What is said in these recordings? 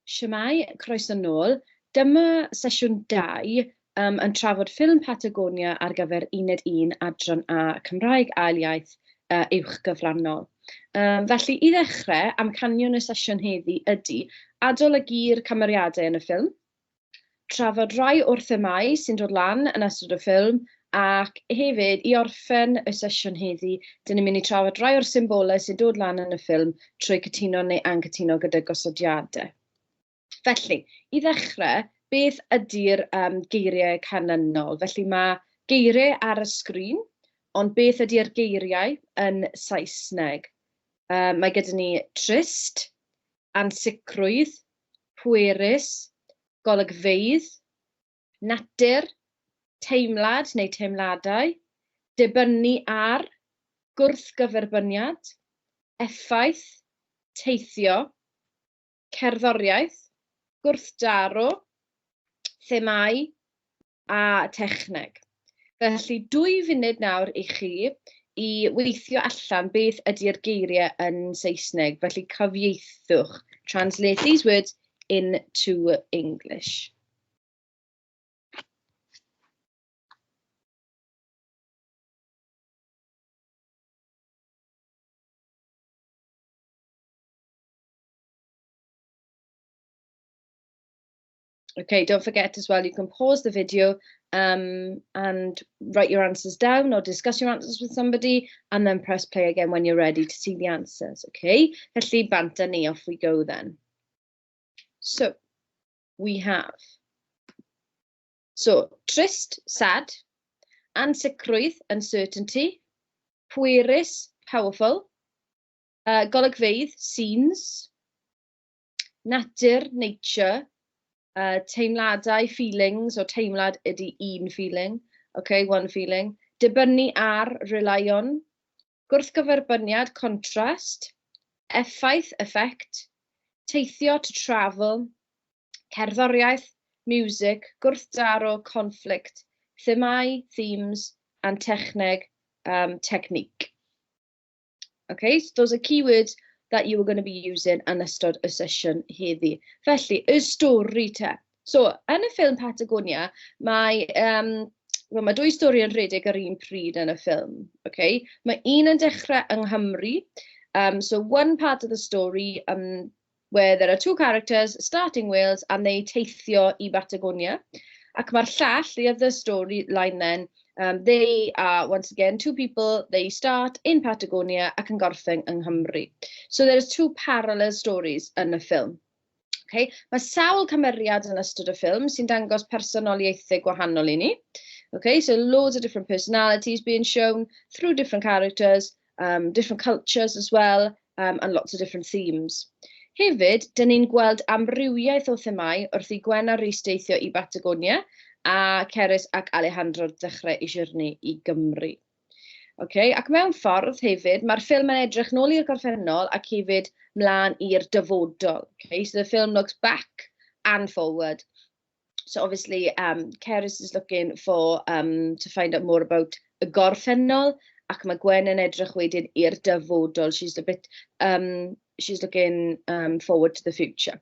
Shwmae, croeso nôl. Dyma sesiwn 2 yn trafod ffilm Patagonia ar gyfer Uned 1 Adran A Cymraeg Ail Iaith Uwch Gyfrannol. Felly, i ddechrau, amcanion y sesiwn heddi ydy adolygu'r cymeriadau yn y ffilm, trafod rai o'r themâu sy'n dod lan yn ystod y ffilm, ac hefyd, i orffen y sesiwn heddi, dyn ni'n mynd i trafod rai o'r symbolau sy'n dod lan yn y ffilm trwy cytuno neu anghytuno gyda gosodiadau. Felly, i ddechrau, beth ydy'r um, geiriau canlynol? Felly mae geiriau ar y sgrin, ond beth ydy'r geiriau yn Saesneg? Mae gyda ni trist, ansicrwydd, pwerus, golygfeydd, natur, teimlad neu teimladau, dibynnu ar, gwrthgyferbyniad, effaith, teithio, cerddoriaeth, gwrthdaro, themâu a techneg. Felly, dwy funud nawr i chi i weithio allan beth ydy'r geiriau yn Saesneg. Felly, cyfieithwch. Translate these words into English. Okay, don't forget as well, you can pause the video and write your answers down or discuss your answers with somebody and then press play again when you're ready to see the answers, okay? Felly, bant â ni, off we go then. So, we have. So, trist, sad, ansicrwydd, uncertainty, pwerus, powerful, golygfeydd, scenes, natur, nature, teimladau, feelings, o teimlad ydy un feeling, okay, one feeling, dibynnu ar, rely on, gwrthgyferbyniad, contrast, effaith, effect, teithio, to travel, cerddoriaeth, music, gwrthdaro, conflict, themâu, themes, and techneg, technique. Okay, so those are keywords that you are going to be using yn ystod y sesiwn heddi. Felly, y stori te. So, yn y ffilm Patagonia, mae, well, mae dwy stori yn rhedeg ar un pryd yn y ffilm. Okay? Mae un yn dechrau yng Nghymru. So, one part of the story where there are two characters starting Wales and they teithio i Batagonia. Ac mae'r llall, the other storyline then, they are, once again, two people, they start in Patagonia ac yn gorffen yng Nghymru. So there's two parallel stories yn y ffilm. Okay? Mae sawl cymeriad yn ystod y ffilm sy'n dangos personoliaethau gwahanol i ni. Okay, so loads of different personalities being shown through different characters, different cultures as well, and lots of different themes. Hefyd, dyn ni'n gweld amrywiaeth o themâu wrth i Gwen a Rhys deithio i Batagonia a Cerys ac Alejandro dechrau eu siwrne i Gymru. Okay, ac mewn ffordd hefyd, mae'r ffilm yn edrych nôl i'r gorffennol ac hefyd mlaen i'r dyfodol. Okay, so the film looks back and forward. So obviously, Cerys is looking for to find out more about y gorffennol, ac mae Gwen yn edrych wedyn i'r dyfodol. She's a bit, she's looking forward to the future.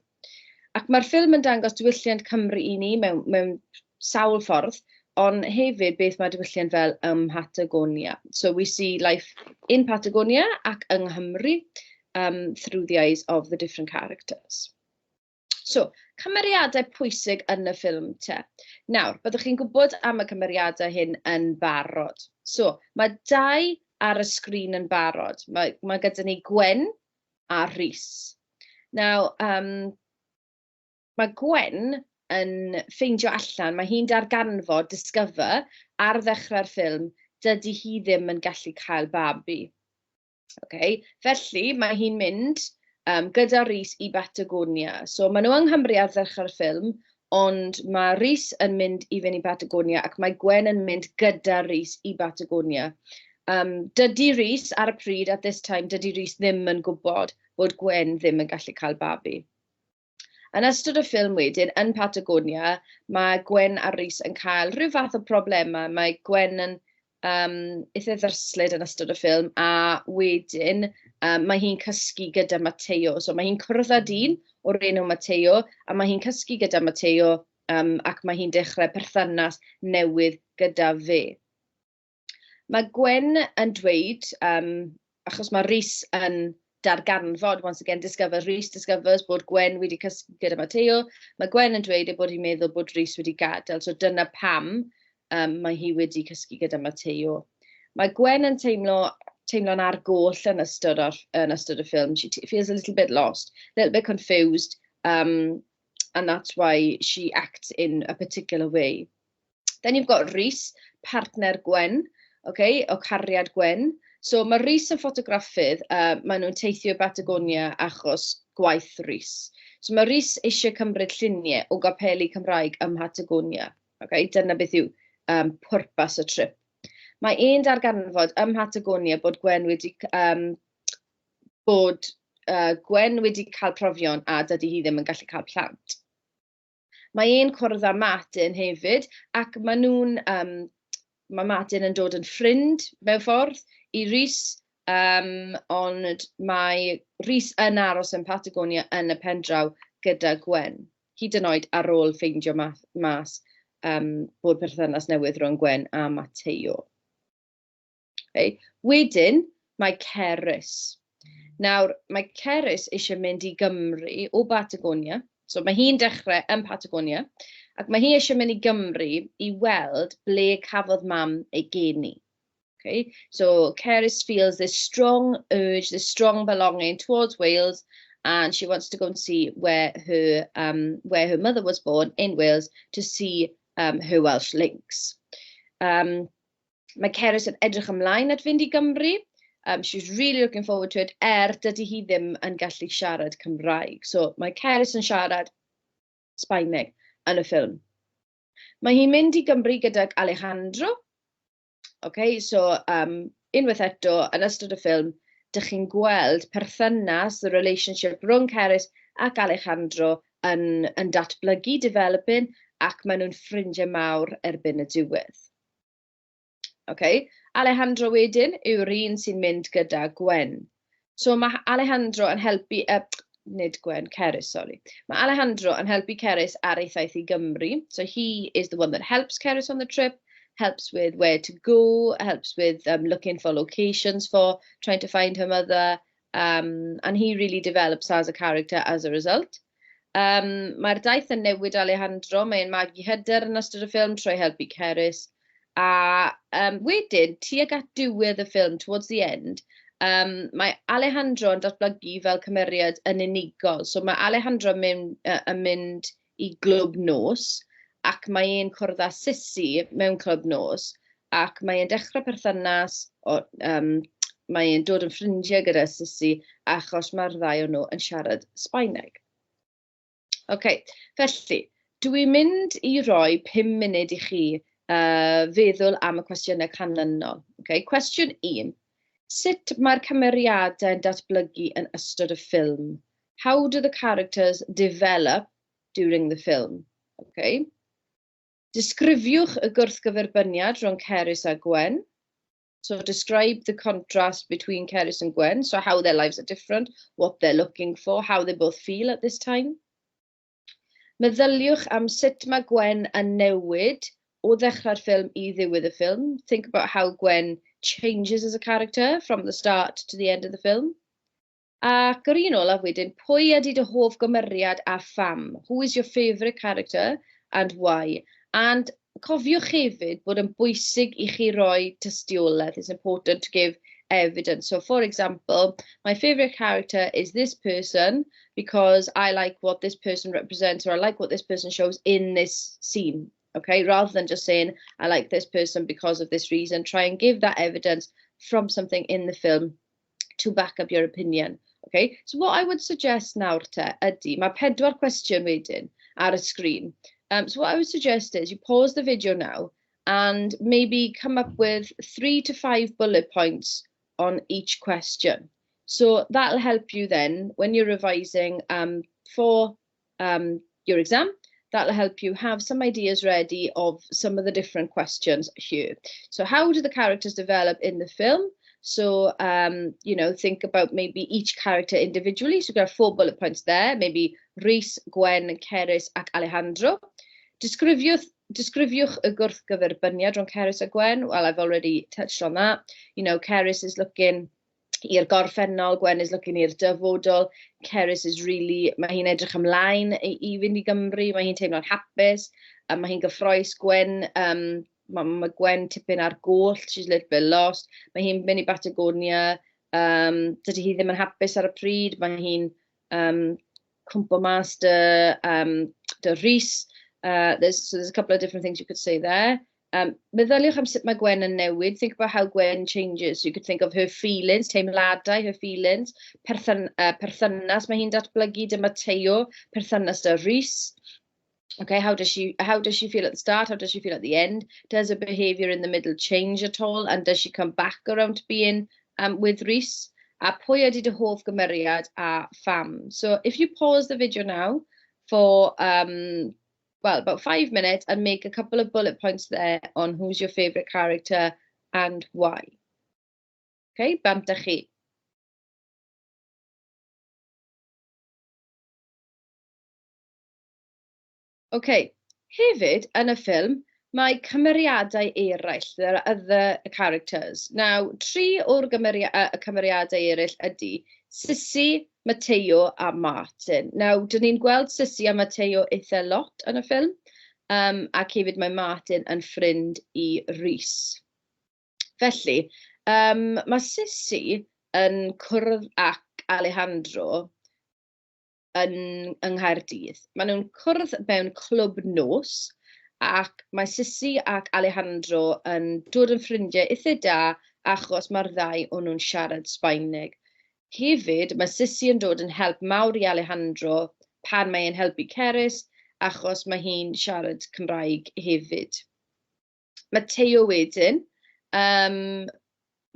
Ac mae'r ffilm yn dangos diwylliant Cymru i ni mewn sawl ffordd, ond hefyd beth mae diwylliant fel ym Mhatagonia. So we see life in Patagonia ac yng Nghymru through the eyes of the different characters. So, cymeriadau pwysig yn y ffilm te. Nawr, byddwch chi'n gwybod am y cymeriadau hyn yn barod. So, mae dau ar y sgrin yn barod. Mae gyda ni Gwen a Rhys. Nawr, mae Gwen yn ffeindio allan, mae hi'n darganfod, discover, ar ddechrau'r ffilm, dydy hi ddim yn gallu cael babi. Okay? Felly, mae hi'n mynd gyda Rhys i Batagonia. So, maen nhw yng Nghymru ar ddechrau'r ffilm, ond mae Rhys yn mynd i fynd i Batagonia ac mae Gwen yn mynd gyda Rhys i Batagonia. Dydy Rhys ar y pryd, at this time, dydy Rhys ddim yn gwybod bod Gwen ddim yn gallu cael babi. Yn ystod y ffilm wedyn, yn Patagonia, mae Gwen a Rhys yn cael rhyw fath o problemau. Mae Gwen yn eitha ddryslyd yn ystod y ffilm, a wedyn mae hi'n cysgu gyda Mateo. So mae hi'n cwrdd â dyn o'r enw Mateo, a mae hi'n cysgu gyda Mateo ac mae hi'n dechrau perthynas newydd gyda fe. Mae Gwen yn dweud, achos mae Rhys yn darganfod, once again, discover, Rhys discovers bod Gwen wedi cysgu gyda Mateo. Mae Gwen yn dweud ei bod hi'n meddwl bod Rhys wedi gadael, so dyna pam mae hi wedi cysgu gyda Mateo. Mae Gwen yn teimlo'n ar goll yn ystod y ffilm. She feels a little bit lost, a little bit confused, and that's why she acts in a particular way. Then you've got Rhys, partner Gwen, okay, o cariad Gwen. So mae Rhys yn ffotograffydd, maen nhw'n teithio i Batagonia achos gwaith Rhys. So mae Rhys eisiau cymryd lluniau o gapeli Cymraeg ym Mhatagonia. Okay? Dyna beth yw pwrpas y trip. Mae e'n darganfod ym Mhatagonia bod Gwen wedi cael profion a dydy hi ddim yn gallu cael plant. Mae e'n cwrdd â Martin hefyd ac mae Martin yn dod yn ffrind mewn ffordd i Rhys, ond mae Rhys yn aros yn Patagonia yn y pen draw gyda Gwen, hyd yn oed ar ôl ffeindio mas bod perthynas newydd rhwng Gwen a Mateo. Okay. Wedyn, mae Cerys. Nawr, mae Cerys eisiau mynd i Gymru o Batagonia. So mae hi'n dechrau yn Patagonia, ac mae hi eisiau mynd i Gymru i weld ble cafodd Mam ei geni. Okay? So Cerys feels this strong urge, this strong belonging towards Wales, and she wants to go and see where her mother was born in Wales to see her Welsh links. Mae Cerys yn edrych ymlaen at fynd i Gymru. She's really looking forward to it, er dydy hi ddim yn gallu siarad Cymraeg. So mae Cerys yn siarad Sbaeneg yn y ffilm. Mae hi'n mynd i Gymru gydag Alejandro. Okay, so unwaith eto, yn ystod y ffilm, dych chi'n gweld perthynas, the relationship rhwng Cerys ac Alejandro yn datblygu, developing, ac maen nhw'n ffrindiau mawr erbyn y diwedd. Okay. Alejandro wedyn yw'r un sy'n mynd gyda Gwen. So mae Alejandro yn helpu, nid Gwen, Cerys, sorry. Mae Alejandro yn helpu Cerys ar ei thaith i Gymru. So he is the one that helps Cerys on the trip, helps with where to go, helps with looking for locations for trying to find her mother, and he really develops as a character as a result. Mae'r daith yn newid Alejandro, mae'n magu hyder yn ystod y ffilm trwy helpu Cerys. A wedyn, tuag at diwedd y ffilm, towards the end, mae Alejandro yn datblygu fel cymeriad yn unigol. So mae Alejandro yn mynd i glwb nos, ac mae e'n cwrdd â Sissi mewn clwb nos, ac mae e'n dechrau perthynas, mae e'n dod yn ffrindiau gyda Sissi, achos mae'r ddau o nhw yn siarad Sbaeneg. OK, felly, dwi'n mynd i roi 5 munud i chi feddwl am y cwestiynau canlynol. Okay, cwestiwn 1. Sut mae'r cymeriadau yn datblygu yn ystod y ffilm? How do the characters develop during the film? Okay. Disgrifiwch y gwrthgyferbyniad rhwng Cerys a Gwen. So describe the contrast between Cerys and Gwen. So how their lives are different, what they're looking for, how they both feel at this time. Meddyliwch am sut mae Gwen yn newid o ddechrau'r ffilm i ddiwedd y ffilm. Think about how Gwen changes as a character from the start to the end of the film. Ac yr un olaf wedyn, pwy ydy dy hoff gymeriad a pham? Who is your favourite character and why? And cofiwch hefyd bod yn bwysig i chi roi tystiolaeth. It's important to give evidence. So, for example, my favourite character is this person because I like what this person represents or I like what this person shows in this scene. Okay, rather than just saying, "I like this person because of this reason," try and give that evidence from something in the film to back up your opinion. Okay, so what I would suggest nawr te ydy, mae pedwar cwestiwn wedyn ar y sgrin. So what I would suggest is you pause the video now and maybe come up with 3 to 5 bullet points on each question. So that'll help you then when you're revising for your exam. That'll help you have some ideas ready of some of the different questions here. So how do the characters develop in the film? So, think about maybe each character individually. So we've got four bullet points there. Maybe Rhys, Gwen, Cerys ac Alejandro. Disgrifiwch, disgrifiwch y gwrthgyferbyniad rhwng Cerys a Gwen. Well, I've already touched on that. Cerys is looking i'r gorffennol, Gwen is looking i'r dyfodol. Cerys is really, mae hi'n edrych ymlaen i fynd i Gymru, mae hi'n teimlo'n hapus, a mae hi'n gyffrous. Gwen, mae Gwen tipyn ar goll, she's a little bit lost. Mae hi'n mynd i Batagonia, dydy hi ddim yn hapus ar y pryd, mae hi'n cwmpo mas 'da Rhys. So there's a couple of different things you could say there. Meddyliwch am sut mae Gwen yn newid. Think about how Gwen changes. So you could think of her feelings, teimladau, her feelings. Perthynas mae hi'n datblygu 'da Mateo, perthynas 'da Rhys. Okay, how does she feel at the start? How does she feel at the end? Does her behaviour in the middle change at all? And does she come back around to being with Rhys? A pwy ydy dy hoff gymeriad a pham? So if you pause the video now for well, about 5 minutes and make a couple of bullet points there on who's your favourite character and why. Okay, bant â chi. OK, hefyd yn y ffilm, mae cymeriadau eraill. There are other characters. Now, tri o'r y cymeriadau eraill ydy Sissy, Mateo a Martin. Now, dyn ni'n gweld Sissy a Mateo eitha lot yn y ffilm, ac hefyd mae Martin yn ffrind i Rhys. Felly, mae Sissy yn cwrdd ac Alejandro yng Nghaerdydd. Maen nhw'n cwrdd mewn clwb nos ac mae Sissy ac Alejandro yn dod yn ffrindiau eitha da achos mae'r ddau o nhw'n siarad Sbaeneg. Hefyd, mae Sissy yn dod yn help mawr i Alejandro pan mae e'n helpu Cerys achos mae hi'n siarad Cymraeg hefyd. Mateo wedyn,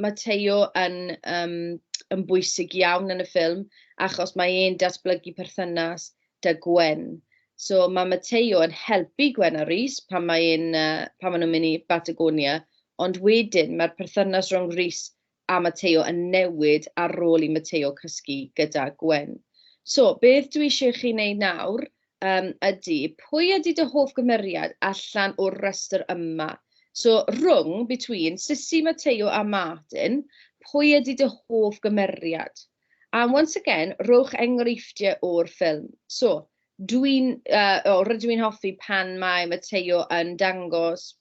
Mateo yn bwysig iawn yn y ffilm achos mae e'n datblygu perthynas 'da Gwen. So mae Mateo yn helpu Gwen a Rhys pan maen nhw'n mynd i Batagonia, ond wedyn mae'r perthynas rhwng Rhys a Mateo yn newid ar ôl i Mateo cysgu gyda Gwen. So, beth dwi eisiau chi wneud nawr ydy, pwy ydy dy hoff gymeriad allan o'r rhestr yma? So, rhwng, between, Sissy, Mateo a Martin, pwy ydy dy hoff gymeriad? And once again, rhowch enghreifftiau o'r ffilm. So, rydw i'n hoffi pan mae Mateo yn dangos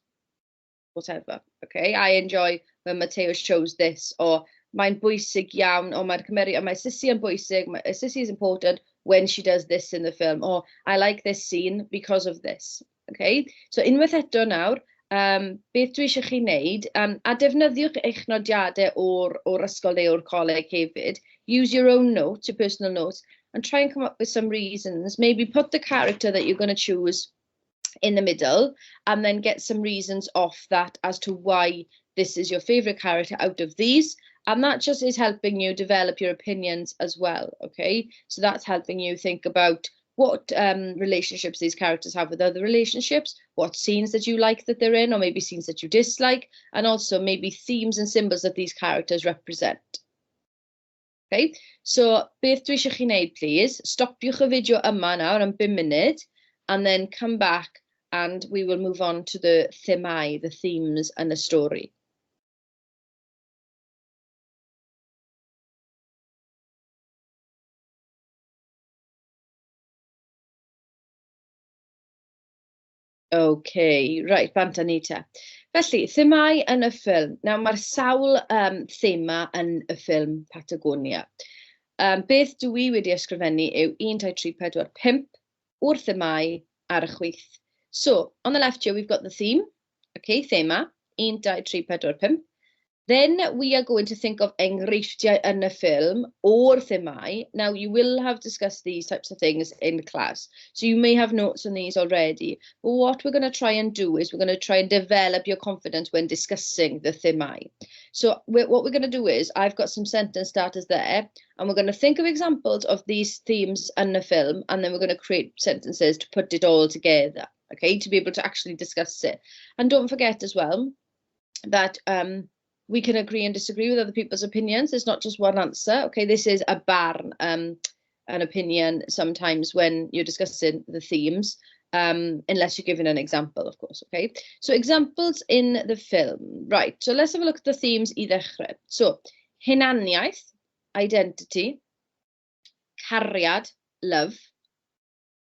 whatever, okay? I enjoy when Mateo shows this, or mae'n bwysig iawn, o mae'r cymeriad, mae Sissy yn bwysig, Sissy is important when she does this in the film, or I like this scene because of this, okay? So unwaith eto nawr, beth dwi eisiau chi wneud, a defnyddiwch eich nodiadau o'r ysgol neu o'r coleg hefyd, use your own notes, your personal notes, and try and come up with some reasons. Maybe put the character that you're going to choose in the middle and then get some reasons off that as to why this is your favorite character out of these. And that just is helping you develop your opinions as well, okay? So that's helping you think about what relationships these characters have with other relationships, what scenes that you like that they're in, or maybe scenes that you dislike, and also maybe themes and symbols that these characters represent. Okay, so beth dwi eisiau chi wneud, please, stopiwch y fideo yma nawr am 5 munud, and then come back and we will move on to the themau, the themes and the story. OK, right, bant â ni te. Felly, themau yn y ffilm. Nawr, mae'r sawl thema yn y ffilm Patagonia. Beth dwi wedi ysgrifennu yw 1, 2, 3, 4, 5 o'r themau ar y chwith. So, on the left here, we've got the theme. Okay, thema. 1, 2, 3, 4, 5. Then we are going to think of enghreifftiau yn y ffilm o'r themau. Now, you will have discussed these types of things in class, so you may have notes on these already. But what we're going to try and do is we're going to try and develop your confidence when discussing the themau. So what we're going to do is, I've got some sentence starters there, and we're going to think of examples of these themes in the film, and then we're going to create sentences to put it all together, okay, to be able to actually discuss it. And don't forget as well that We can agree and disagree with other people's opinions. There's not just one answer. Okay, this is a barn, an opinion sometimes when you're discussing the themes, unless you're giving an example, of course, okay? So examples in the film. Right, so let's have a look at the themes i ddechrau. So, hunaniaeth, identity, cariad, love,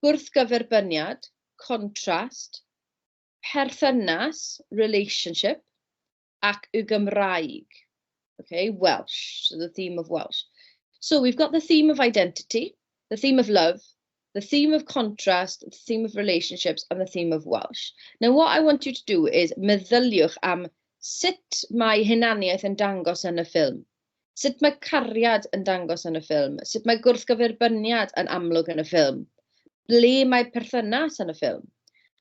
gwrthgyferbyniad, contrast, perthynas, relationship, ac y Gymraeg, okay, Welsh, so the theme of Welsh. So we've got the theme of identity, the theme of love, the theme of contrast, the theme of relationships, and the theme of Welsh. Now, what I want you to do is meddyliwch am sut mae hunaniaeth yn dangos yn y ffilm. Sut mae cariad yn dangos yn y ffilm? Sut mae gwrthgyferbyniad yn amlwg yn y ffilm? Ble mae perthynas yn y ffilm?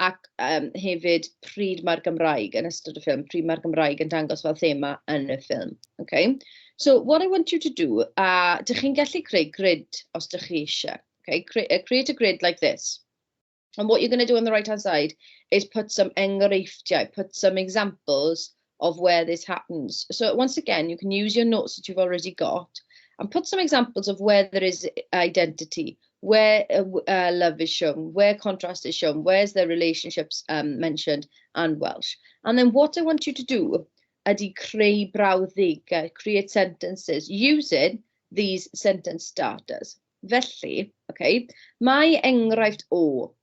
Ac hefyd pryd mae'r Gymraeg yn ystod y ffilm, pryd mae'r Gymraeg yn dangos fel thema yn y ffilm. Okay? So what I want you to do, dych chi'n gallu creu grid os dych chi eisiau. Okay? Create a grid like this. And what you're going to do on the right-hand side is put some enghreifftiau, put some examples of where this happens. So once again, you can use your notes that you've already got and put some examples of where there is identity, where love is shown, where contrast is shown, where's the relationships mentioned, and Welsh. And then what I want you to do ydy creu brawddegau, create sentences using these sentence starters. Felly, okay, mae enghraifft o,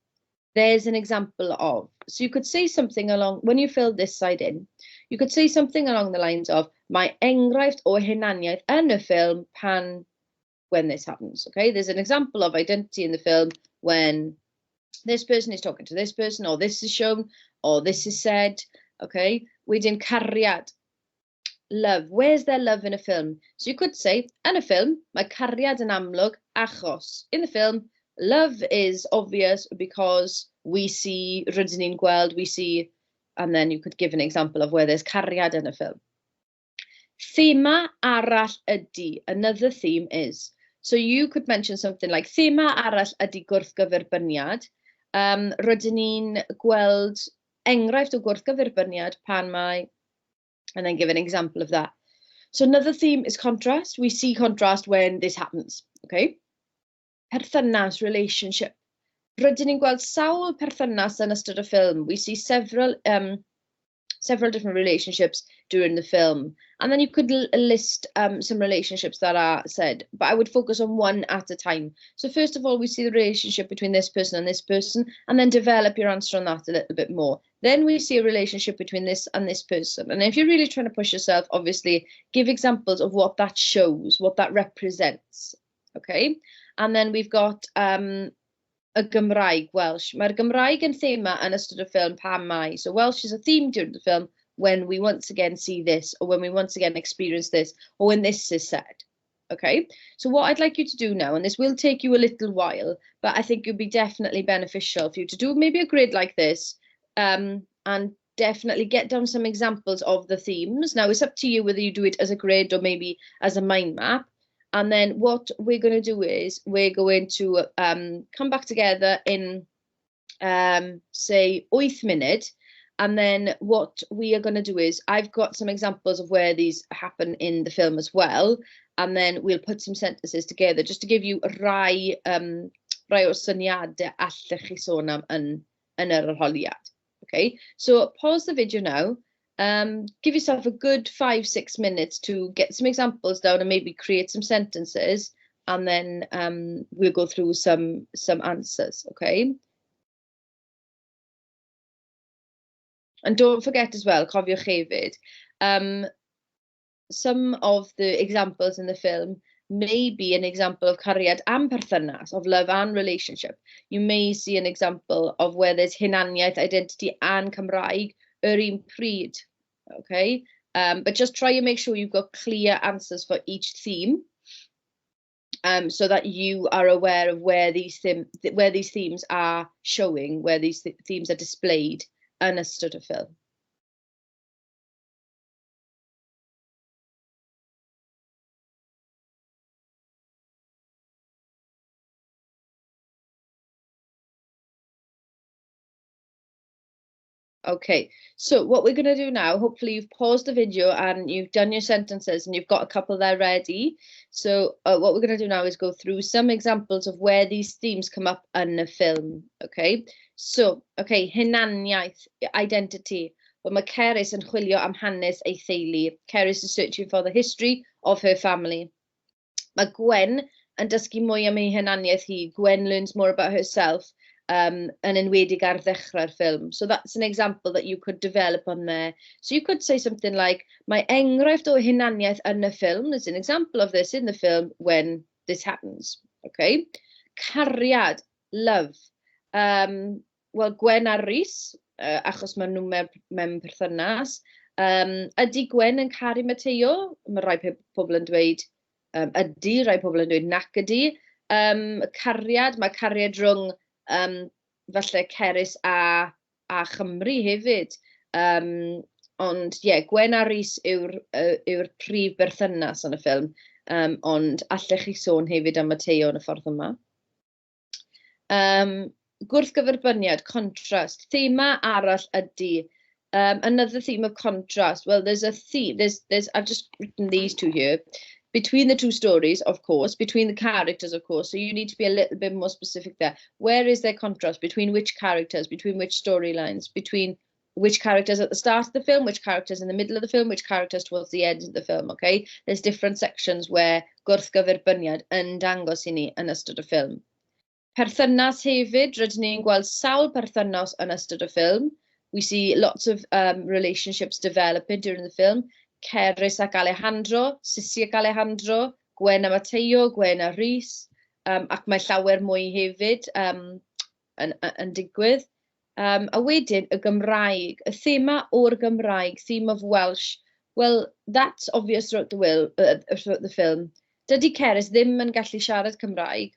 there's an example of. So you could say something along, when you fill this side in, you could say something along the lines of, mae enghraifft o hunaniaeth yn y ffilm pan, when this happens, okay? There's an example of identity in the film when this person is talking to this person, or this is shown, or this is said, okay? Wedyn cariad, love. Where's there love in a film? So you could say, yn y ffilm, mae cariad yn amlwg achos. In the film, love is obvious because we see, rydyn ni'n gweld, we see, and then you could give an example of where there's cariad in a film. Thema arall ydy, another theme is. So you could mention something like, thema arall ydy gwrthgyferbyniad. Rydyn ni'n gweld enghraifft o gwrthgyferbyniad pan mae, and then give an example of that. So another theme is contrast. We see contrast when this happens, okay? Perthynas, relationship. Rydyn ni'n gweld sawl perthynas yn ystod y ffilm. We see several different relationships during the film. And then you could list some relationships that are said, but I would focus on one at a time. So first of all, we see the relationship between this person and this person, and then develop your answer on that a little bit more. Then we see a relationship between this and this person. And if you're really trying to push yourself, obviously, give examples of what that shows, what that represents, okay? And then we've got y Gymraeg, Welsh. Mae'r Gymraeg yn thema yn ystod y ffilm pan mae. So Welsh is a theme during the film when we once again see this, or when we once again experience this, or when this is said. Okay, so what I'd like you to do now, and this will take you a little while, but I think it would be definitely beneficial for you to do maybe a grid like this, and definitely get down some examples of the themes. Now, it's up to you whether you do it as a grid or maybe as a mind map. And then what we're going to do is we're going to come back together in, say, 8 munud. And then what we are going to do is I've got some examples of where these happen in the film as well. And then we'll put some sentences together just to give you rai o syniadau allech chi sôn am yn yr arholiad. Okay, so pause the video now. Give yourself a good 5-6 minutes to get some examples down and maybe create some sentences, and then we'll go through some answers, okay? And don't forget as well, cofiwch hefyd, some of the examples in the film may be an example of cariad and perthynas, of love and relationship. You may see an example of where there's hunaniaeth, identity and Cymraeg yr un pryd, okay? But just try and make sure you've got clear answers for each theme, so that you are aware of where these themes are showing, where these themes are displayed yn ystod y ffilm. Okay, so what we're going to do now, hopefully you've paused the video and you've done your sentences and you've got a couple there ready. So what we're going to do now is go through some examples of where these themes come up in the film, okay? So, okay, hunaniaeth, identity. Wel, mae Cerys yn chwilio am hanes ei theulu. Cerys is searching for the history of her family. Mae Gwen yn dysgu mwy am ei hunaniaeth hi. Gwen learns more about herself, yn enwedig ar ddechrau'r ffilm. So that's an example that you could develop on there. So you could say something like, "Mae enghraifft o hunaniaeth yn y ffilm." There's an example of this in the film when this happens. Okay. Cariad, love. Wel, Gwen a Rhys, achos maen nhw mewn perthynas. Ydy Gwen yn caru Mateo? Mae rai pobl yn dweud ydy, rai pobl yn dweud nac ydy. Cariad, mae cariad rhwng falle Cerys a Chymru hefyd. Ond ie, yeah, Gwen a Rhys yw'r prif berthynas yn y ffilm. Ond allech chi sôn hefyd am Mateo yn y ffordd yma. Gwrthgyferbyniad, contrast. Thema arall ydy, another theme of contrast. Well, there's a theme, I've just written these two here. Between the two stories, of course, between the characters, of course. So you need to be a little bit more specific there. Where is there contrast between which characters, between which storylines, between which characters at the start of the film, which characters in the middle of the film, which characters towards the end of the film, okay? There's different sections where gwrthgyferbyniad yn dangos i ni yn ystod y ffilm. Perthynas hefyd, rydyn ni'n gweld sawl perthynas yn ystod y ffilm. We see lots of relationships developing during the film. Cerys ac Alejandro, Sissi ac Alejandro, Gwen a Mateo, Gwen a Rhys, ac mae llawer mwy hefyd yn digwydd. A wedyn y Gymraeg, y thema o'r Gymraeg, theme of Welsh, well, that's obvious throughout the film. Dydy Cerys ddim yn gallu siarad Cymraeg,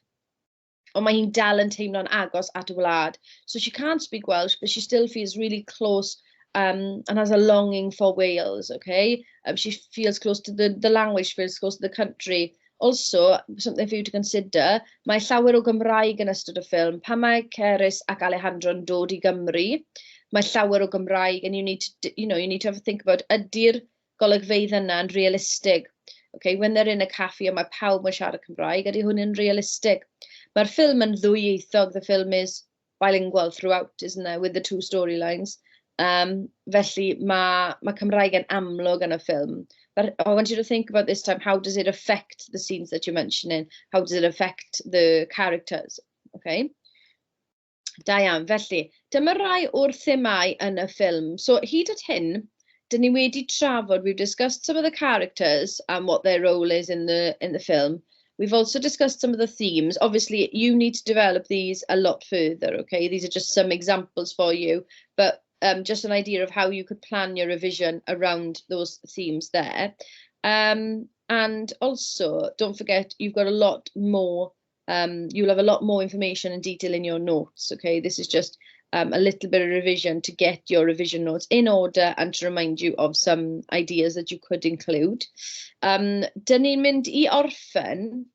ond mae hi'n dal yn teimlo'n agos at y wlad. So she can't speak Welsh, but she still feels really close and has a longing for Wales, okay? She feels close to the language, feels close to the country. Also, something for you to consider, mae llawer o Gymraeg yn ystod y ffilm. Pan mae Cerys ac Alejandro yn dod i Gymru, mae llawer o Gymraeg, and you need to have a think about ydy'r golygfeydd yna yn realistig? Okay, when they're in a cafe a mae pawb yn siarad Cymraeg, ydy hwn yn realistig? Mae'r ffilm yn ddwyieithog, the film is bilingual throughout, isn't there, with the two storylines. Felly mae Cymraeg yn amlwg yn y ffilm. But I want you to think about this time, how does it affect the scenes that you're mentioning? How does it affect the characters? Okay. Da iawn. Felly, dyma rai o'r themau yn y ffilm. So, hyd at hyn, dyn ni wedi trafod, we've discussed some of the characters and what their role is in the film. We've also discussed some of the themes. Obviously, you need to develop these a lot further, okay? These are just some examples for you, but just an idea of how you could plan your revision around those themes there. And also, don't forget, you've got a lot more, you'll have a lot more information and detail in your notes, okay? This is just a little bit of revision to get your revision notes in order and to remind you of some ideas that you could include. Dyn ni'n mynd i orffen,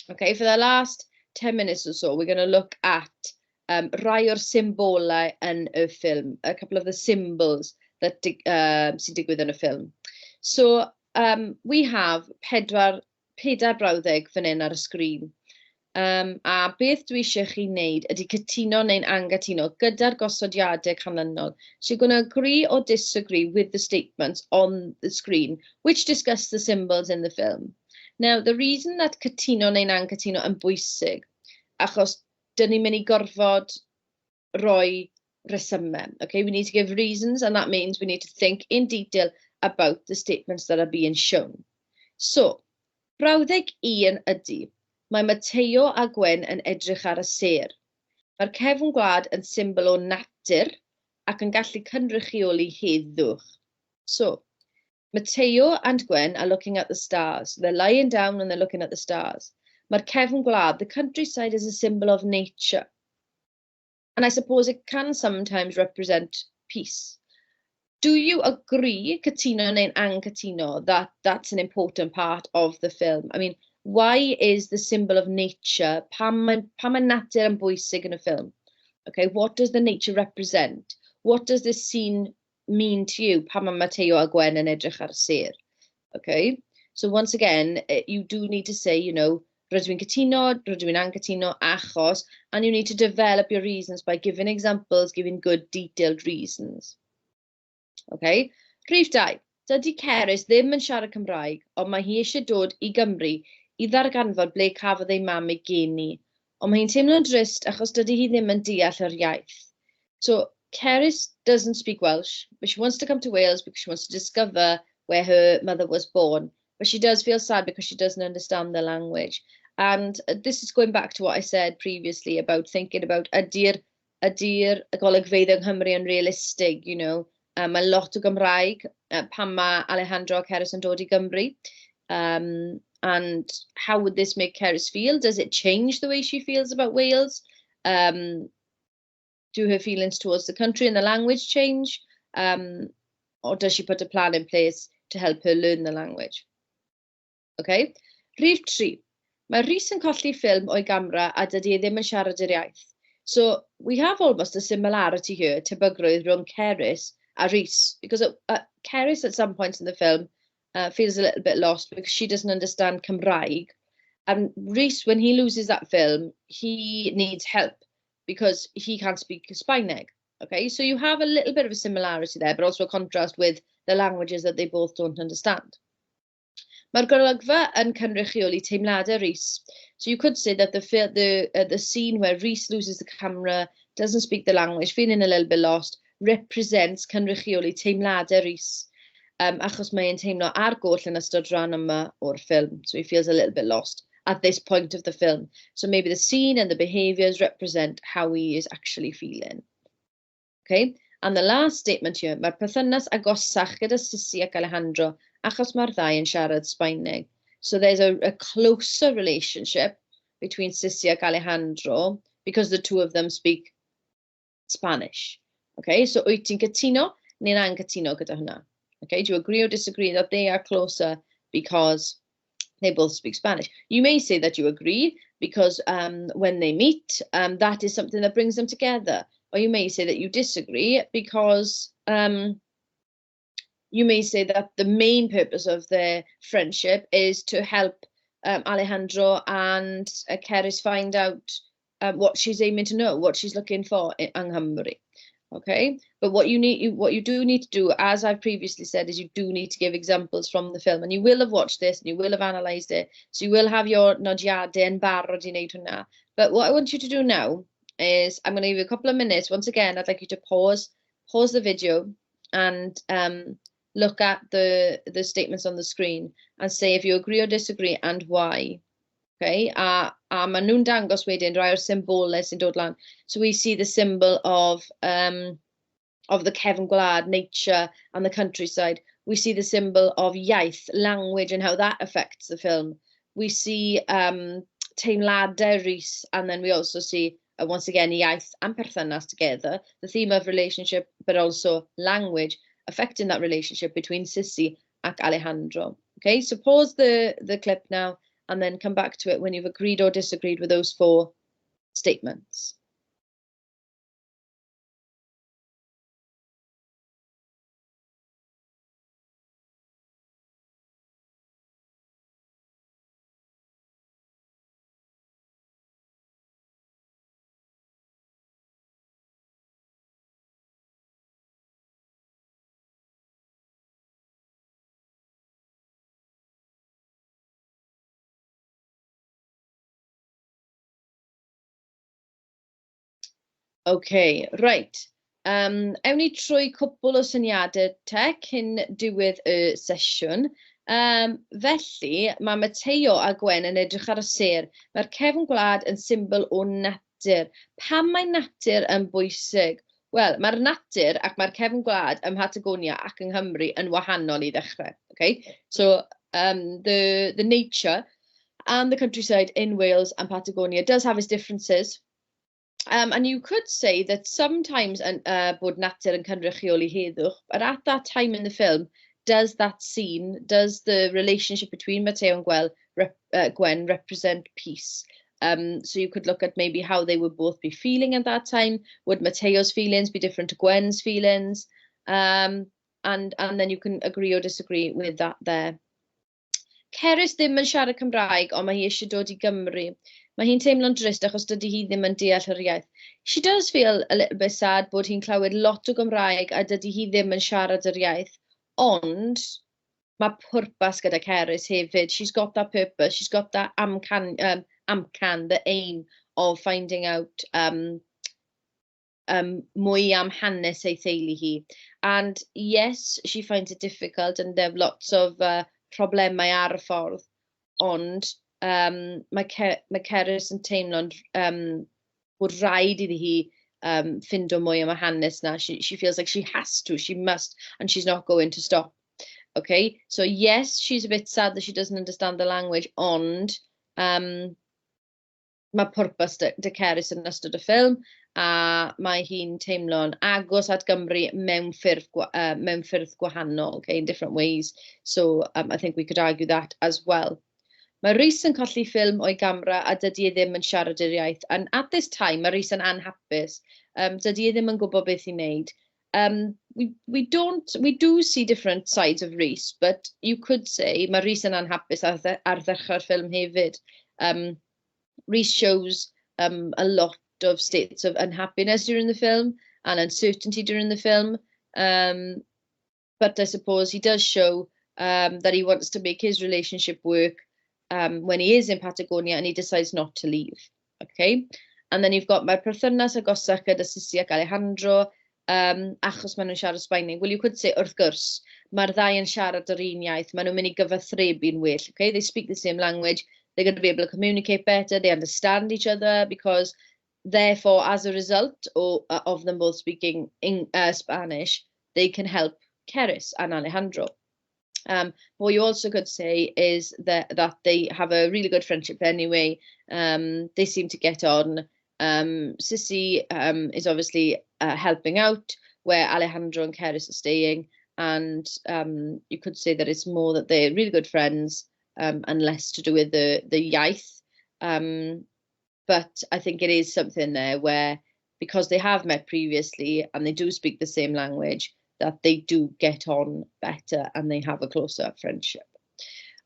okay, for the last 10 minutes or so, we're going to look at rai o'r symbolau yn y ffilm, a couple of the symbols that sy'n digwydd yn y ffilm. So we have pedair brawddeg fan hyn ar y sgrin. A beth dwi eisiau chi wneud ydy cytuno neu'n anghytuno gyda'r gosodiadau canlynol. So you're going to agree or disagree with the statements on the screen, which discuss the symbols in the film. Now, the reason that cytuno neu'n anghytuno yn bwysig, achos dyn ni'n mynd i gorfod rhoi resymau. Okay, we need to give reasons, and that means we need to think in detail about the statements that are being shown. So, brawddeg 1 ydy, mae Mateo a Gwen yn edrych ar y sêr. Mae'r cefn gwlad yn symbol o natur ac yn gallu cynrychioli heddwch. So, Mateo and Gwen are looking at the stars. They're lying down and they're looking at the stars. Mae'r cefn gwlad, the countryside, is a symbol of nature. And I suppose it can sometimes represent peace. Do you agree, cytuno neu'n anghytuno, that that's an important part of the film? I mean, why is the symbol of nature, pam mae natur yn bwysig yn y ffilm? Okay, what does the nature represent? What does this scene mean to you? Pam mae Mateo a Gwen yn edrych ar y sêr? Okay, so once again, you do need to say, rydw i'n cytuno, rydw i'n anghytuno, achos, and you need to develop your reasons by giving examples, giving good detailed reasons. Okay, rhif 2. Dydy Cerys ddim yn siarad Cymraeg, ond mae hi eisiau dod i Gymru i ddarganfod ble cafodd ei mam ei geni. Ond mae hi'n teimlo'n drist achos dydy hi ddim yn deall yr iaith. So, Cerys doesn't speak Welsh, but she wants to come to Wales because she wants to discover where her mother was born. But she does feel sad because she doesn't understand the language. And this is going back to what I said previously about thinking about ydy'r ydy'r golygfeydd yng Nghymru yn realistig? Mae lot o Gymraeg pan mae Alejandro a Cerys yn dod i Gymru. And how would this make Cerys feel? Does it change the way she feels about Wales? Do her feelings towards the country and the language change? Or does she put a plan in place to help her learn the language? Okay. Rhif 3. Mae Rhys yn colli ffilm o'i gamera a dydy e ddim yn siarad yr iaith. So we have almost a similarity here, tebygrwydd rhwng Cerys a Rhys, because Cerys at some point in the film feels a little bit lost because she doesn't understand Cymraeg. And Rhys, when he loses that film, he needs help because he can't speak Sbaeneg. Okay, so you have a little bit of a similarity there, but also a contrast with the languages that they both don't understand. Mae'r golygfa yn cynrychioli teimladau Rhys. So you could say that the scene where Rhys loses the camera, doesn't speak the language, feeling a little bit lost, represents cynrychioli teimladau Rhys. Achos mae'n teimlo ar goll yn ystod rhan yma o'r ffilm. So he feels a little bit lost at this point of the film. So maybe the scene and the behaviours represent how he is actually feeling. Okay? And the last statement here, mae'r perthynas agosach gyda Sissy ac Alejandro achos mae'r ddau yn siarad Sbaeneg. So there's a closer relationship between Sissy ac Alejandro because the two of them speak Spanish. Okay, so wyt ti'n cytuno neu'n anghytuno gyda hwnna? Okay, do you agree or disagree that they are closer because they both speak Spanish? You may say that you agree because when they meet, that is something that brings them together. Or you may say that you disagree because you may say that the main purpose of their friendship is to help Alejandro and Cerys find out what she's aiming to know, what she's looking for in Nghymru. Okay, but what you do need to do, as I've previously said, is you do need to give examples from the film, and you will have watched this and you will have analysed it, so you will have your nodiadau yn barod i wneud hwnna. But what I want you to do now is I'm going to give you a couple of minutes. Once again, I'd like you to pause the video and look at the statements on the screen and say if you agree or disagree and why. Okay, a maen nhw'n dangos wedyn rai o'r symbolau sy'n dod lan. So we see the symbol of the cefn gwlad, nature and the countryside. We see the symbol of iaith, language, and how that affects the film. We see teimladau Rhys, and then we also see, once again, iaith and perthynas together, the theme of relationship, but also language affecting that relationship between Sissy and Alejandro. Okay, so pause the clip now and then come back to it when you've agreed or disagreed with those four statements. OK, reit. Ewn ni trwy cwpl o syniadau te cyn diwedd y sesiwn. Felly, mae Mateo a Gwen yn edrych ar y sêr. Mae'r cefn gwlad yn symbol o natur. Pam mae natur yn bwysig? Wel, mae'r natur ac mae'r cefn gwlad ym Mhatagonia ac yng Nghymru yn wahanol i ddechrau. Okay? So, the nature and the countryside in Wales and Patagonia does have its differences. And you could say that sometimes bod natur yn cynrychioli heddwch, but at that time in the film, does that scene, does the relationship between Mateo and Gwen represent peace? So you could look at maybe how they would both be feeling at that time. Would Mateo's feelings be different to Gwen's feelings? And then you can agree or disagree with that there. Cerys ddim yn siarad Cymraeg, ond mae hi eisiau dod i Gymru. Mae hi'n teimlo'n drist achos dydy hi ddim yn deall yr iaith. She does feel a little bit sad bod hi'n clywed lot o Gymraeg a dydy hi ddim yn siarad yr iaith. Ond mae pwrpas gyda Cerys hefyd. She's got that purpose. She's got that amcan, the aim of finding out mwy am hanes ei theulu hi. And yes, she finds it difficult and there are lots of problemau ar y ffordd, ond mae Cerys yn teimlo'n bod rhaid iddi hi ffindo mwy am y hanes 'na. She feels like she has to, she must, and she's not going to stop. Okay, so yes, she's a bit sad that she doesn't understand the language, ond mae pwrpas 'da Cerys yn ystod y ffilm, a mae hi'n teimlo'n agos at Gymru mewn ffyrdd gwahanol, okay, in different ways. So I think we could argue that as well. Mae Rhys yn colli ffilm o'i gamera a dydy e ddim yn siarad yr iaith. And at this time, mae Rhys yn anhapus. Dydy e ddim yn gwybod beth i wneud. We don't, we do see different sides of Rhys, but you could say mae Rhys yn anhapus ar ddechrau'r ffilm hefyd. Rhys shows a lot of states of unhappiness during the film and uncertainty during the film. But I suppose he does show that he wants to make his relationship work when he is in Patagonia and he decides not to leave. Okay. And then you've got, mae'r perthynas agosach gyda Sissi ac Alejandro achos maen nhw'n siarad Sbaeneg. Well, you could say, wrth gwrs, mae'r ddau yn siarad yr un iaith, maen nhw'n mynd i gyfathrebu'n well. Okay? They speak the same language, they're going to be able to communicate better, they understand each other because therefore, as a result of them both speaking in Spanish, they can help Cerys and Alejandro. What you also could say is that they have a really good friendship anyway. They seem to get on. Sissy is obviously helping out where Alejandro and Cerys are staying. And you could say that it's more that they're really good friends and less to do with the iaith. But I think it is something there where, because they have met previously and they do speak the same language, that they do get on better and they have a closer friendship.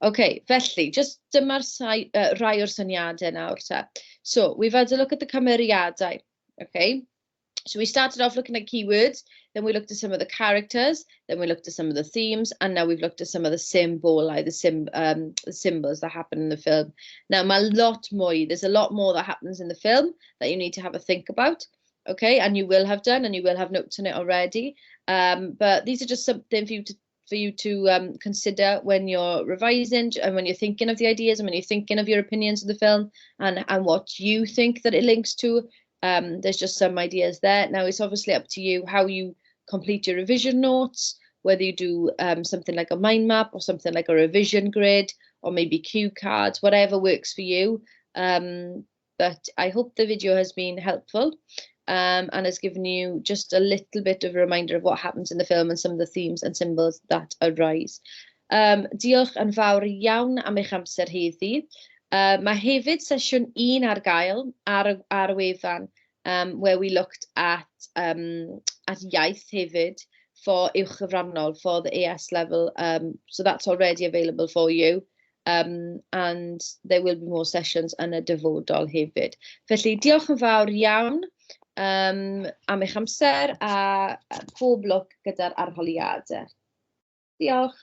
Okay, felly, just dyma'r rai o'r syniadau nawr te. So, we've had a look at the cymeriadau, okay? So we started off looking at keywords, then we looked at some of the characters, then we looked at some of the themes, and now we've looked at some of the symbolau, the symbols that happen in the film. Now, mae lot mwy, there's a lot more that happens in the film that you need to have a think about, okay? And you will have done, and you will have notes on it already. But these are just something for you to consider when you're revising and when you're thinking of the ideas and when you're thinking of your opinions of the film and what you think that it links to. There's just some ideas there. Now, it's obviously up to you how you complete your revision notes, whether you do something like a mind map or something like a revision grid or maybe cue cards, whatever works for you. But I hope the video has been helpful and has given you just a little bit of a reminder of what happens in the film and some of the themes and symbols that arise. Diolch yn fawr iawn am eich amser heddi. Mae hefyd sesiwn un ar gael ar y wefan where we looked at iaith hefyd for uwch gyfrannol, for the AS level. So that's already available for you. And there will be more sessions yn y dyfodol hefyd. Felly, diolch yn fawr iawn am eich amser a pob lwc gyda'r arholiadau. Diolch.